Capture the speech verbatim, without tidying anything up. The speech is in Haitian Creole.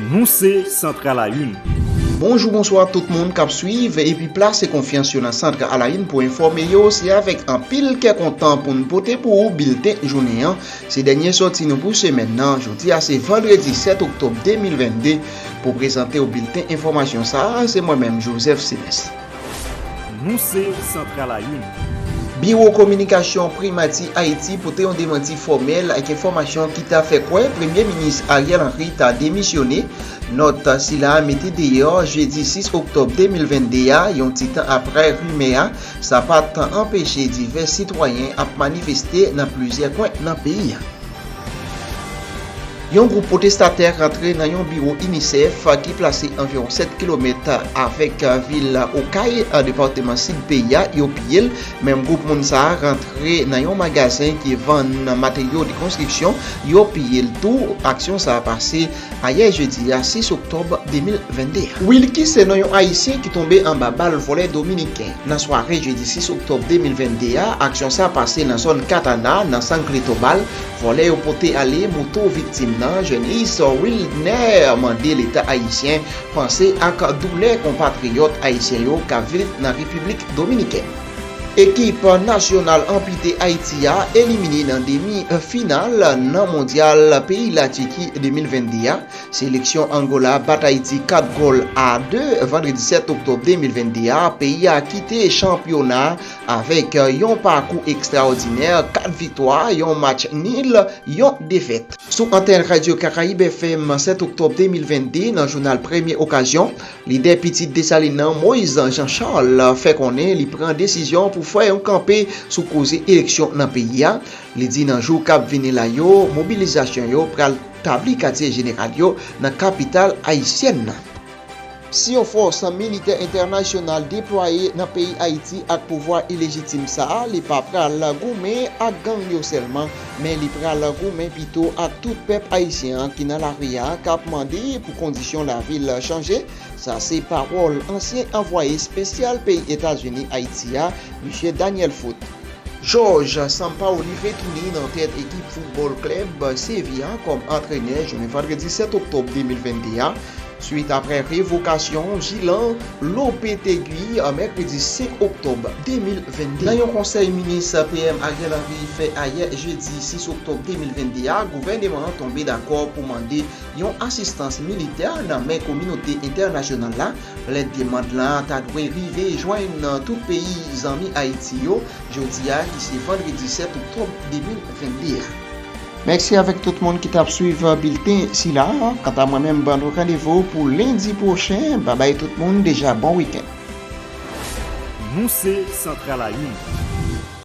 Nou se Centre à la Une. Bonjou, bonswa tout moun k ap swiv epi plase konfyans yo nan Centre à la Une pou enfòme yo. Se avèk anpil kè kontan pou n pote pou ou bilten jounen an. Se dènye sòti nou pou semèn nan. Jodi a se vandredi sèt oktòb de mil vennde. Pou prezante w bilten enfòmasyon sa a, se mwen menm, Joseph Senes. Nou se Centre à la Une. Biwo kominikasyon Primati Ayiti pote yon demanti fòmèl ak enfòmasyon ki ta fè kwè Premye Minis Ariel Henry ta demisyone. Nòt sila a mete deyò jedi sis oktòb de mil vennde a, yon ti tan aprè rimè a. Sa pa t anpeche divès sitwayen ap manifeste nan plizyè kwen nan peyi a. Yon gwoup pwotestatè rantre nan yon biwo UNICEF ki plase anviwon sèt kilomèt avèk vil Okay, depatman Sid peyi a, yo piye l. Menm gwoup moun sa a rantre nan yon magazen ki vann materyo de konstriksyon, yo piye l tou. Aksyon sa a pase ayè jedi a, sis oktòb de mil vennde a. Wilky se non yon Ayisyen ki tonbe anba bal vòlè dominiken. Nan sware jedi sis oktòb de mil vennde a, aksyon sa pase nan zòn Katana, nan San Cristobal. Vòlè yo pote ale moto viktim nan, Jenice Wilner, mande Leta ayisyen panse ak doulè konpatriyòt ayisyen yo k ap viv nan Repiblik Dominikèn. Ekip nasyonal anpite Ayiti a elimine nan demi final nan Mondyal peyi Latiki de mil vennde a. Seleksyon Angola bat Ayiti kat gòl a de vandredi sèt oktòb de mil vennde a. Peyi a kite chanpyona a avèk yon pakou ekstraòdinè, kat viktwa, yon match nil, yon defèt. Sou antèn Radyo Karayib F M sèt oktòb de mil vennde, nan jounal Premye Okazyon, lidè pitit Desalin nan, Moïse Jean Charles, fè konnen li pran desizyon pou fè yon kanpe sou koze eleksyon nan peyi a. Li di nan jou k ap vini la yo, mobilizasyon yo pral tabli katye jeneral yo nan kapital ayisyèn nan. Si yon fòs militè entènasyonal deplwaye nan peyi Ayiti ak pouvwa ilejitim sa a, li pa pral goumen ak gang yo sèlman, men li pral goumen pito ak tout pèp ayisyen an ki nan lari a, k ap mande pou kondisyon lavi l chanje. Sa se pawòl ansyen anvwaye espesyal peyi Etazini Ayiti a, Misye Daniel Foot. George Sampaoli retounen nan tèt ekip foutbòl klèb Sevilla kòm antrenè jounen vandredi sèt oktòb de mil vennde a, swit aprè revokasyon Gilan Lopetegui mèkredi senk oktòb de mil vennde. Nan yon konsèy minis P M Ariel Henry fè ayè jedi sis oktòb de mil vennde a, gouvèneman an tonbe dakò pou mande yon asistans militè nan men kominote entènasyonal la. Lèt demann lan ta dwe rive jwenn tout peyi zanmi Ayiti yo jodi a ki se vandredi sèt oktòb de mil vennde a. Mèsi avèk tout moun ki t ap swiv bilten sila a. Kanta mwen menm, ban nou randevou pou lendi pwochen. Babay tout moun, deja bon wikenn. Nou se Centre à la Une.